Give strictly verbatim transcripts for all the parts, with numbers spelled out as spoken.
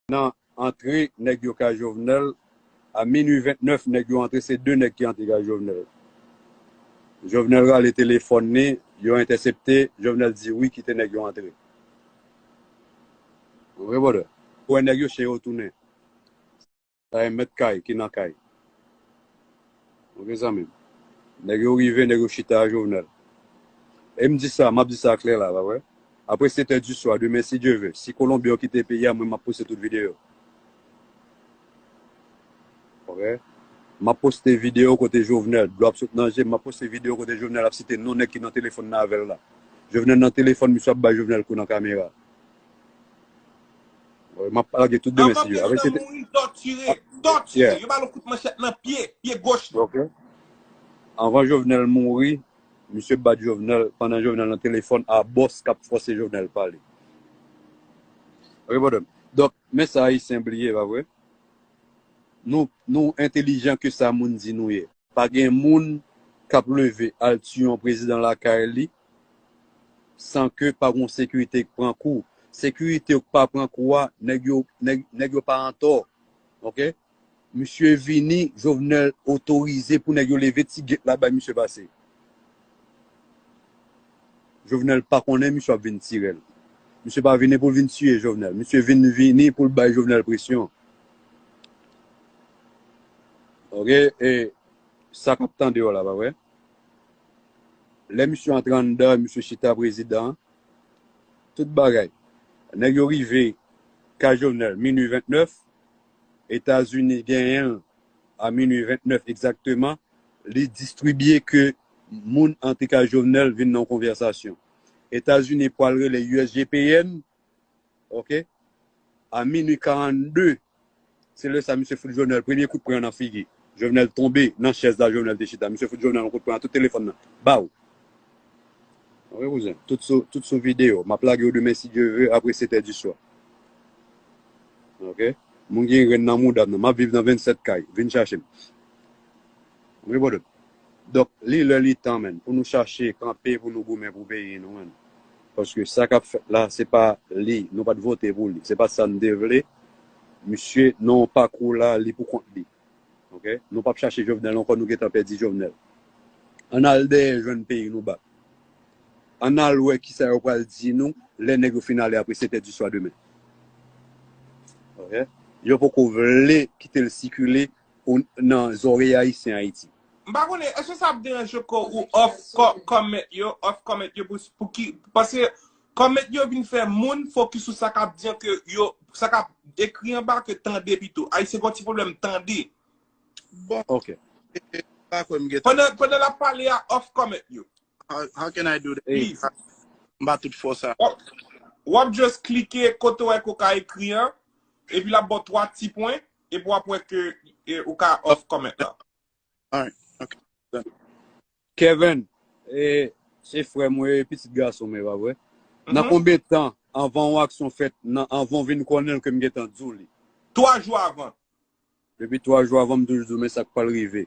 nan antre nèg yo kay Jovenel, a minui vennèf, nèg yo antre, se de nèg ki antre kay Jovenel. Jovenel rale telefòn li, yo entèsepte, Jovenel di wi, kite nèg yo antre. Ou konprann, brother? Ou wè nèg yo chen yo tounen. Sa e mèt kay ki nan kay. Ok, zanmi m. Nèg yo rive, nèg yo chita a Jovenel. E m di sa, m ap di sa klè la, pa vre? Apre sèt è di swa, demen, si Dye ve, si Kolonbyen yo kite peyi a, mwen, m ap poste tout videyo. Ok? M ap poste videyo kote Jovenel, dlo ap sot nan je m, m ap poste videyo kote Jovenel ap site non nèg ki nan telefòn nan avè l la. Jovenel nan telefòn, misye ap bay Jovenel kou nan kamera. Wi, m ap lage tout demen, si Dye ve. Apre sèt è, mouri, tòtire, tòtire. Yo ba l yon kout manchèt nan pye, pye goch li. Ok. Anvan Jovenel mouri, misye bat Jovenel, pandan Jovenel nan telefòn a bòs k ap fòse Jovenel pale. Ok, brother. Donk, men sa Ayisyen bliye, pa vre? Nou, nou entèlijan ke sa moun di nou ye. Pa gen moun k ap leve al tiye yon prezidan lakay li san ke pa gon sekirite k pran kou. Sekirite yo k pa pran kou a, nèg yo, nèg, nèg yo pa antò. Ok? Misye vini, Jovenel otorize pou nèg yo leve ti gate la bay misye pase. Jovenel pa konnen misye ap vin tire l. Misye pa vini pou l vin tiye Jovenel. Misye vin, vini pou l bay Jovenel presyon. Ok? E sa k ap tande yo la, pa vre? Lè misye antre anndan, misye chita prezidan, tout bagay. Nèg yo rive kay Jovenel, minui vennèf, Etazini genyen l a minui vennèf egzakteman, li distribye ke moun antre kay Jovenel vin nan yon konvèsasyon. Etazini pral rele U S G P N, ok, a minui karannde, se lè sa misye fout Jovenel premye kout pwen nan figi. Jovenel tonbe nan chèz la Jovenel te chita. Misye fout Jovenel yon kout pwen a tout telefòn nan. Baw! Ok, kouzen. Tout sou, tout sou videyo. M ap lage yo demen, si Dye ve, apre sèt è di swa. Ok? Moun gen grenn nan mouda m nan. M ap viv nan vennsèt kay. Vin chache m. Wi, brother. Donk, li lè li tan, menn, pou nou chache kanpe, pou nou goumen pou peyi nou, menn. Paske sa k ap fèt la, se pa li. Nou pa t vote pou li. Se pa sa n te vle. Misye, nan yon pakou la, li pou kont li. Ok? Nou p ap chache Jovenel ankò, nou gentan pèdi Jovenel. Ann al dèyè jwenn peyi nou bak. Ann al wè kisa yo pral di nou lè nèg yo fin ale apre sèt è di swa demen. Ok? Yo poko vle kite l sikile o-, nan zòrèy ayisyen Ayiti. M pa konnen, èske sa ap deranje kò ou off co-, comment yo, off comment yo pou, pou ki, paske comment yo vin fè moun fokis sou sa k ap di an ke yo, sa k ap ekri anba ke tande pito. Ayisyen gen yon ti pwoblèm tande. Bon. Ok. E, e, pa kwè m gentan. Pandan, pandan l ap pale a, off comment yo. How, how can I do that? Please. M pa tout fò sa. W ap, w ap just klike kote w wè ke w ka ekri an, epi l ap ba w twa ti pwen, epi w ap wè ke, e, ou ka off comment la. Alright. Ok. Kevin, e, se frè mwen, e pitit gason mwen, pa vre? Nan konbyen tan anvan yon aksyon fèt, nan, anvan w vin konnen l ke m gentan di w li? Twa jou avan. Depi twa jou avan, m toujou di w, men sa k pral rive.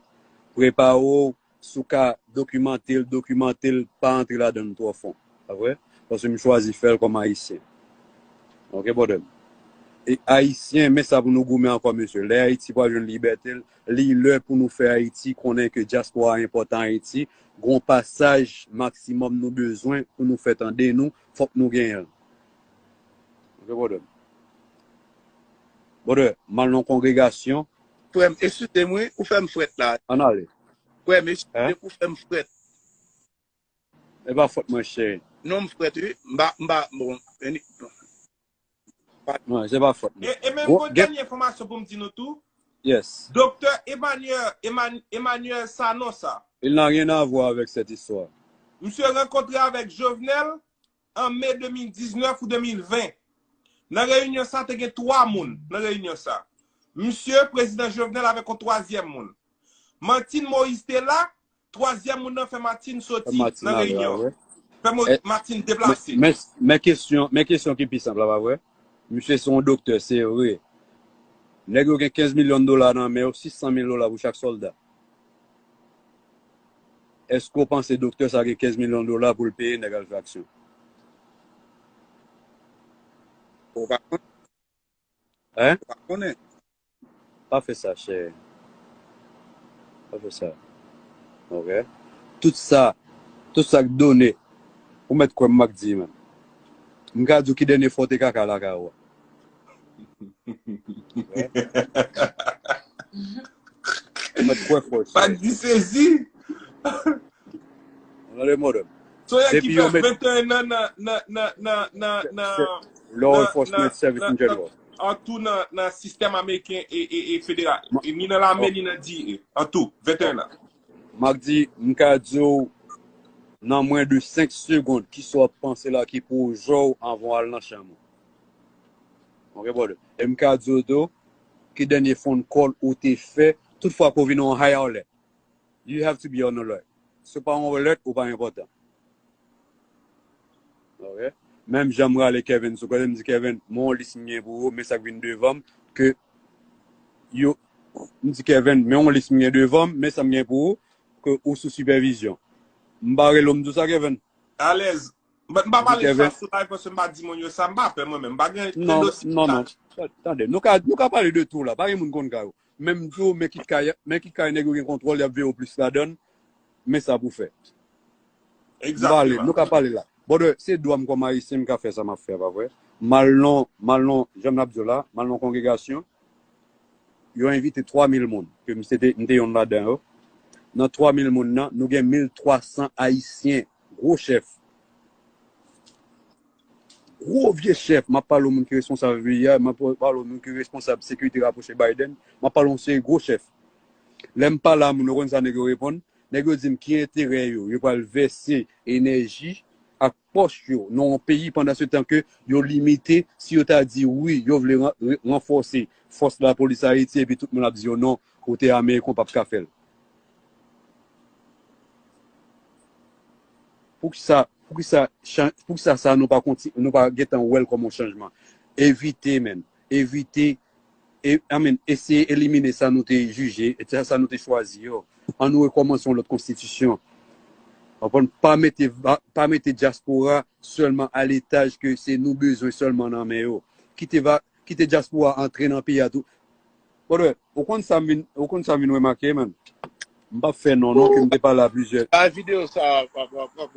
Prepare w, si w ka dokimante l, dokimante l, pa antre ladan l twò fon. Pa vre? Paske m chwazi fè l kòm Ayisyen. Ok, brother m. E Ayisyen, men sa pou nou goumen ankò, mesye. Lè Ayiti pral jwenn libète l, li lè pou nou fè Ayiti konnen ke dyaspora a enpòtan Ayiti. Gon pasaj maksimòm nou bezwen pou nou fè tande nou, fòk nou genyen l. Ok, brother m. Brother, m al nan kongregasyon. Frè m, eskize m wi, ou fè m frèt la. Ann ale. Frè m, eskize m, ou fè m frèt. E pa fòt mwen, cheri. Non, m frèt wi. M pa, m pa, bon, anyway. Non, se pa fòt mwen. E, e menm gon dènye enfòmasyon pou m di nou tou. Yes. Doktè Emmanuel, Eman-, Emmanuel Sanon sa. Il n'a rien à voir avec cette histoire. Misye rankontre avèk Jovenel an me de mil diznèf ou de mil ven. Nan reyinyon sa, te gen twa moun nan reyinyon sa. Misye, prezidan Jovenel avèk yon twazyèm moun. Martine Moïse te la, twazyèm moun nan fè Martine soti nan reyinyon. Fè Mo-, Martine deplase. Men, men kesyon, men kesyon ki pi senp la, pa vre? Misye se yon doktè, se vre. Nèg yo gen kenz milyon dola nan men yo, sis san mil dola pou chak sòlda. Èske w panse doktè sa gen kenz milyon dola pou l peye nèg al fè aksyon? Ou pa konn. Hein? Ou pa konnen. Pa fè sa, chè. Pa fè sa. Ok? Tout sa, tout sa k donnen, ou mèt kwè m, Mack D, man. M ka di w ki dènye fwa w te kaka lakay ou a. Ou mèt kwè fò, chè. Mack D sezi. Ou tande, modèl? Soyè ki Depi fè yo met venteyen an nan, nan, nan, nan, nan, nan, Law nan, Enforcement nan, Service in nan, General. An tou nan, nan sistèm ameriken e, e, e federal. Ma- E ni nan lame, Oh. Ni nan D E A. An tou, venteyen an. Mack D, m ka di w, nan mwen de senk segonn, kisa w ap panse la ki pwojè w anvan w al nan chanm ou. Ok, brother? E m ka di w tou, ki dènye phone call ou te fè, tout fwa ke w vin yon high alert. You have to be on alert. Si w pa on alert, ou pa enpòtan. Ok? Menm jan m rale Kevin sou kote, m di, Kevin, men yon lis m gen pou ou, men sa k vin devan m, ke yo, m di, Kevin, men yon lis m gen devan m, men sa m gen pou ou, ke ou sou sipèvizyon. M pa rele w, m di w sa, Kevin. Alèz. M pa, m pa M di, pale sa Kevin. Sou live paske m pa di moun yo sa, m pa pè mwen menm. M pa gen Non, dosye non, la. non. Tande, nou ka, nou ka pale de tou la. Pa gen moun konn kay ou. Menm tou, men kit kay, men kit kay nèg yo gen kontwòl, y ap veye w plis ladan, men sa pou fè. M pale, Egzakteman. Nou ka pale la. Brother, se dwa m kòm Ayisyen, m ka fè sa m ap fè, pa vre? M al nan, m al nan, jan m ap di w la, m al nan kongregasyon, yo envite twa mil moun, ke m se te, m te yonn ladan yo. Nan twa mil moun nan, nou gen mil twa san Ayisyen, gwo chèf. Gwo vye chèf, m ap pale w moun ki responsab V I A, m ap pale w moun ki responsab sekirite rapwoche Biden, m ap pale w se gwo chèf. Lè m pale a moun, ou konn sa nèg yo reponn? Nèg yo di m ki enterè yo, yo pral vèse enèji ak pòch yo nan yon peyi pandan se tan ke yo limite, si yo ta di wi, yo vle ran- re- ranfòse fòs lapolis Ayiti, epi tout moun ap di yo non, kote Ameriken w p ap ka fè l. Poukisa, poukisa, chan- poukisa sa nou pa konti, nou pa gentan wè l kòm yon chanjman? Evite, men. Evite, e, I mean, eseye elimine sa nou te jije, e sa, sa nou te chwazi yo. An nou rekòmanse yon lòt konstitisyon. Konprann? Pa mete, va- pa mete dyaspora sèlman a letaj ke se nou bezwen sèlman nan men yo. Kite, va- kite dyaspora antre nan peyi a tou. Brother, ou konn sa m vin, ou konn sa m vin remake, man. M p ap fè non, non, ke m te pale a plizyè. Bay videyo sa, w ap, w ap, w ap,